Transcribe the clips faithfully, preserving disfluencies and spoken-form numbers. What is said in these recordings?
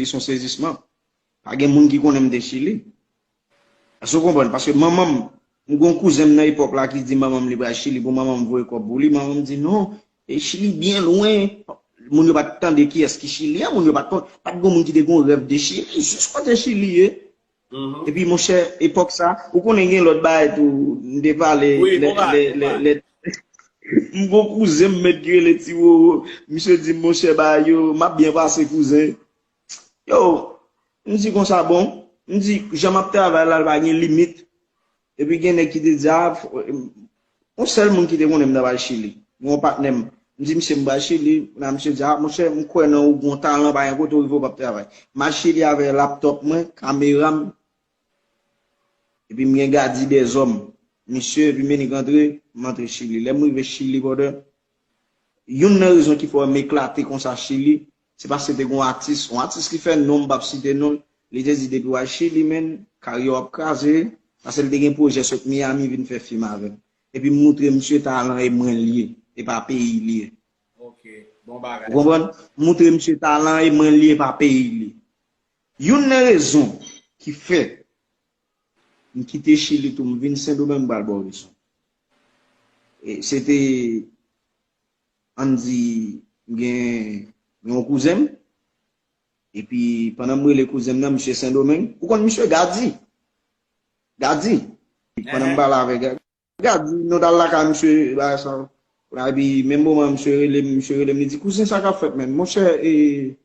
se yon sezisman. Pa gen moun ki konnen m te Chili. Èske w konprann? Paske manman m, m gen yon kouzen m nan epòk la ki di manman m li pral Chili pou manman m voye kòb pou li. Manman m di, "Non, e Chili byen lwen." Moun yo pa t tande kiyès ki Chili a, moun yo pa t konn, pa t gen moun ki te gen yon rèv de Chili, jis kote Chili ye. Epi, monchè, epòk sa, ou konnen gen lòt bagay tou, m te pale, lè, lè, lè, lè, m gon kouzen m mèt ki rele Ti Wowo, misye di m, "Monchè, bagay yo, m ap byen pase, kouzen." Yo, m di konsa, bon, m di, jan m ap travay la, l pa gen limit. Epi gen nèg ki te di, a, f- yon sèl moun ki te konnen m nan pral Chili. Yon patnè m. M di, "Misye, m pral Chili." Nan misye di, "A, monchè, m kwè nan ou, gon talan, pa gen kote w rive, w p ap travay." M al Chili avè laptòp mwen, kamera m, epi m gen gadi dèzòm. Misye, epi m enik antre, m antre Chili. Lè m rive Chili, brother, youn nan rezon ki fè m eklate konsa Chili, se paske te gon atis, yon atis ki fè non, m p ap site non l, li te di depi w al Chili, menn, karyè w ap kraze, paske l te gen pwojè sot Miami vin fè fim avè m. Epi m moutre misye talan e mwen l ye, e pa peyi l ye. Ok, bon bagay. Ou konprann? M moutre misye talan e mwen l ye, e pa peyi l ye. Youn nan rezon ki fè m kite Chili tou, m vin Sendomeng, m pral ba w rezon. E, se te, ann di, m gen, gen yon kouzen m, epi pandan m rele kouzen m nan, misye Sendomeng, ou konn misye Gadi? Gadi. Pandan m pale avèk Gadi, nou t al lakay misye, bagay sa. Epi, menm moman, misye rele m, misye rele m, li di, "Kouzen, sa k ap fèt, menn?" Monchè, e,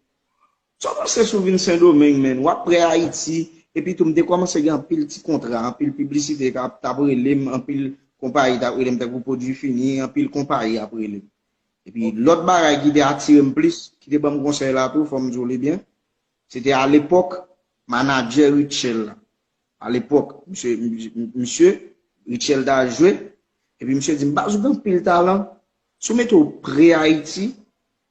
sa w panse si w vin Sendomeng, menn? W ap prè Ayiti, epi tou, m te kòmanse gen anpil ti kontra, anpil piblisite k ap, t ap rele m, anpil konpayi t ap rele m, tankou Pwodui Fini, anpil konpayi ap rele m. Epi, lòt bagay ki te atire m plis, ki te ban m konsèy la tou, fò m di w li byen, se te alepòk, manadjè Rutshelle la. Alepòk, misye, misye, Rutshelle ta jwe, epi misye di m, "Baz, ou gen anpil talan. Si w mete w pre Ayiti,"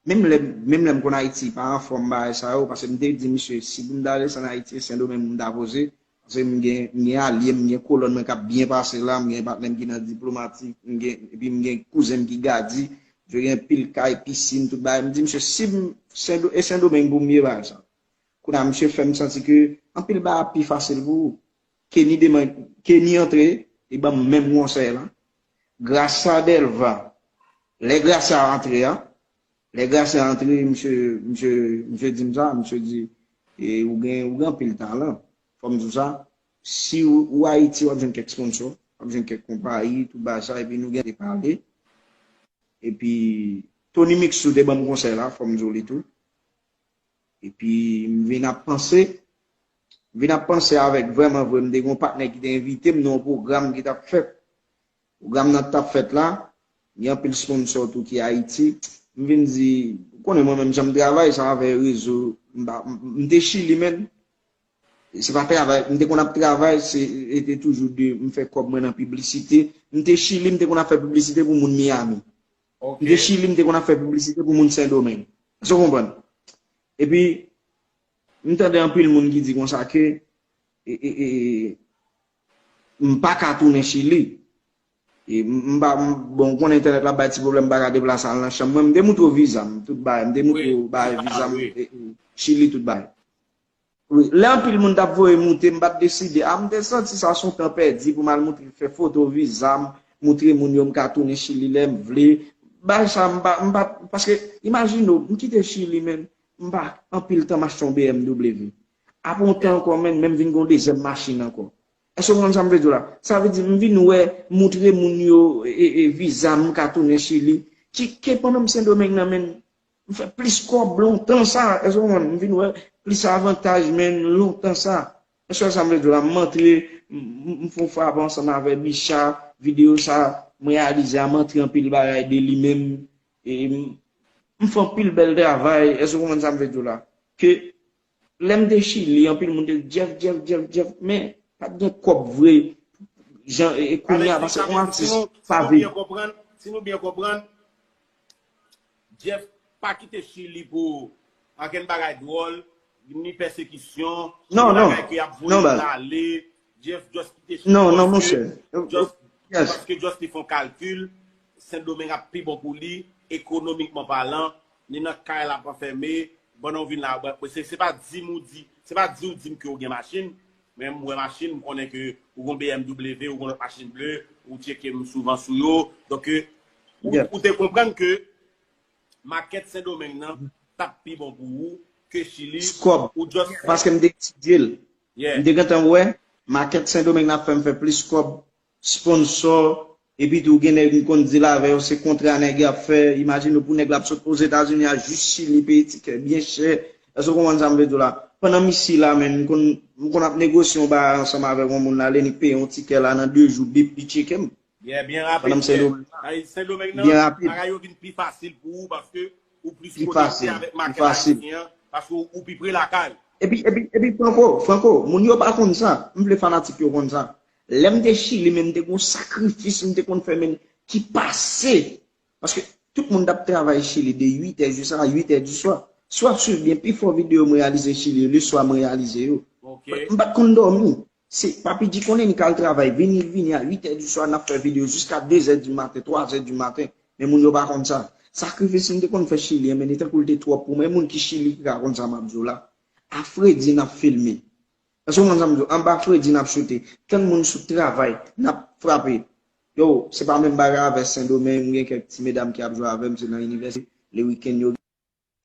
menm lè, menm lè m konn Ayiti pa anfòm bagay sa yo, paske m te di misye, si pou m ta desann Ayiti, e Sendomeng pou m ta poze, paske m gen, m gen alye m, m gen kolòn mwen k ap byen pase la, m gen patnè m ki nan diplomatik, m gen, epi m gen kouzen m ki Gadi, misye gen pil kay, pisin, tout bagay. M di misye, si m, Sendo, e Sendomeng pou m ye bagay sa. Kounye a, misye fè m santi ke anpil bagay ap pi fasil pou ou. Kenny demen, Kenny antre, li ban m menm konsèy la. Gracia Delva, lè Gracia antre a, lè Gracia antre, misye, misye, misye di m sa, misye di, e, ou gen, ou gen anpil talan. Fò m di w sa, si ou, ou Ayiti, w ap jwenn kèk sponsò, w ap jwenn kèk konpayi, tout bagay sa, epi nou gen te pale. Epi, Tony Mixou te ban m konsèy la, fò m di w li tou. Epi, m vin ap panse, m vin ap panse avèk vrèman vre, m te gen yon patnè ki te envite m nan yon pwogram ki t ap fèt. Pwogram nan t ap fèt la, gen anpil sponsò tou ki Ayiti. M vin di, ou konnen mwen menm jan m travay sa avè rezo, m pa, m, m te Chili, menn. Se pa travay, m te konn ap travay, se, e te toujou de, m fè kòb mwen nan piblisite. M te Chili, m te konn ap fè piblisite pou moun Miami. M te Chili, m te konn ap fè piblisite pou moun Sendomeng. Èske w konprann? Epi, m tande anpil moun ki di konsa ke, e, e, e, m pa ka tounen Chili. E, m, m pa, m, bon, ou konnen entènèt la bay ti pwoblèm, m pa ka deplase al nan chanm mwen. M te moutre w viza m, tout bagay. M te moutre w bagay viza m, e, e, Chili, tout bagay. Wi, lè anpil moun t ap voye moute, m pa t deside. A, m te santi sa se yon tan pèdi pou m al moutre, fè foto viza m, moutre moun yo m ka tounen Chili lè m vle. Bagay sa, m pa, m pa, paske, imajine w, m kite Chili, menn, m pa anpil tan m achte yon B M W. Apre yon tan ankò, menn, menm vin gen yon dezyèm machin ankò. Èske w konprann sa m vle di w la? Sa vle di, m vin wè, moutre moun yo, e, e, viza m, m ka tounen Chili. Ki, ke pandan m Sendomeng nan, menn, m fè plis kòb lontan sa. Èske w konprann? M vin wè plis avantaj, menn, lontan sa. Èske w wè sa m vle di w la? M antre, m, m, m fè yon frap ansanm avè Bicha, videyo sa, m reyalize a, m antre anpil bagay de li menm. E m, m fè anpil bèl travay. Èske w konprann sa m vle di w la? Ke lè m te Chili, anpil moun te di, "Jeff, Jeff, Jeff, Jeff," men pa t gen kòb vre. Jan, e, e kounye a, paske yon atis pa viv. Si nou byen konprann, Jeff pa kite Chili pou ankenn bagay dwòl, ni pèsekisyon, ni bagay ke y ap voye l ale. Jeff just kite Chili paske, just, paske just li fè yon kalkil, Sendomeng ap pi bon pou li, ekonomikman palan, li nan kay la pa fèmen, pandan w vin la, se, se pa di m ou di, se pa di ou di m ke w gen machin, men m wè machin, m konnen ke ou gon B M W, ou gon lòt machin ble, ou tcheke m souvan sou yo. Donk, ou, ou te konprann ke makèt Sendomeng nan t ap pi bon pou ou ke Chili, ou just fè. Paske m te etidye l. M te gentan wè, makèt Sendomeng nan ap fè m fè plis kòb, sponsò, epi tou gen nèg m konn deal avè yo, se kontra nèg y ap fè. Imajine w pou nèg la ap sot Ozetazini a jis Chili, peye tikè byen chè. Èske w konprann sa m vle di w la? Pandan m isi la, menm, m konn, m konn ap negosye yon bagay ansanm avèk yon moun la, lè nèg peye yon tikè la, nan de jou, bip, li tcheke m. Byen, byen rapid. Pandan m Sendomeng la. Ay, Sendomeng nan, byen rapid. Bagay yo vin pi fasil pou ou paske ou plis konekte avèk makèt ayisyen an, paske ou, ou pi pre lakay. Epi, epi, epi, Franco, Franco, moun yo pa konn sa. M vle fanatik yo konn sa. Lè m te Chili, men m te gon sakrifis m te konn fè, men ki pase. Paske tout moun t ap travay Chili de uit è jiska uit è di swa. Si w ap swiv byen, pifò videyo m reyalize Chili, leswa m reyalize yo. M pa t konn dòmi. Se Papi G konnen li k al travay, vini, li vini a uit è di swa, n ap fè videyo jiska de zè di maten, twa zè di maten. Men moun yo pa konn sa. Sakrifis m te konn fè Chili an, men li tankou l te twòp pou mwen. Moun ki Chili ki ka konn sa m ap di w la. A fredi n ap filme. Èske w konn sa m di w? Anba fredi n ap choute. Tann moun sot travay, n ap frape. Yo, se pa menm bagay avè Sendomeng, m gen kèk ti medam ki ap jwe avè m, se nan inivèsite. Le wikenn yo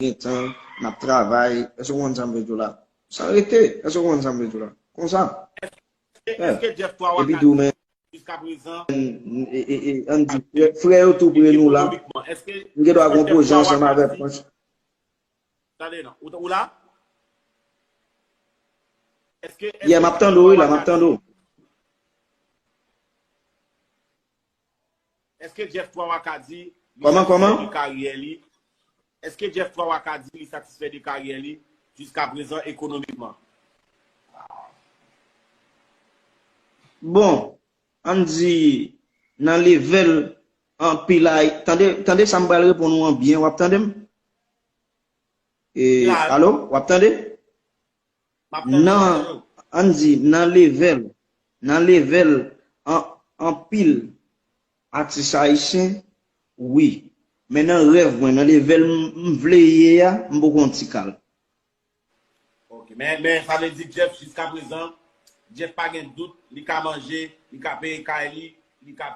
gen tan, n ap travay. Èske w konn sa m vle di w la? San rete, èske w konn sa m vle di w la? Konsa. Èske, èske Jeff Twa Wakadi, jiska prezan, e, e, e, ann di, frè, frè yo tou pre nou la. M gen dwa gon pwojè ansanm avèk Frans. Tande non. Ou, ou la? Èske, yeah, m ap tande w, wi, la, m ap tande w. Èske Jeff Twa Wakadi, li satisfè de karyè li? Èske Jeff Twa Wakadi, li satisfè de karyè li jiska prezan ekonomikman? Bon, ann di, nan level anpil a, tande, tande sa m pral reponn ou an byen, w ap tande m? E, alo, w ap tande? Nan, ann di, nan level, nan level an, anpil atis ayisyen, wi. Men nan rèv mwen, nan level m, m vle ye a, m poko yon ti kal. Ok, men, men sa vle di Jeff, jiska prezan, Jeff pa gen dout, li ka manje, li ka peye kay li, li ka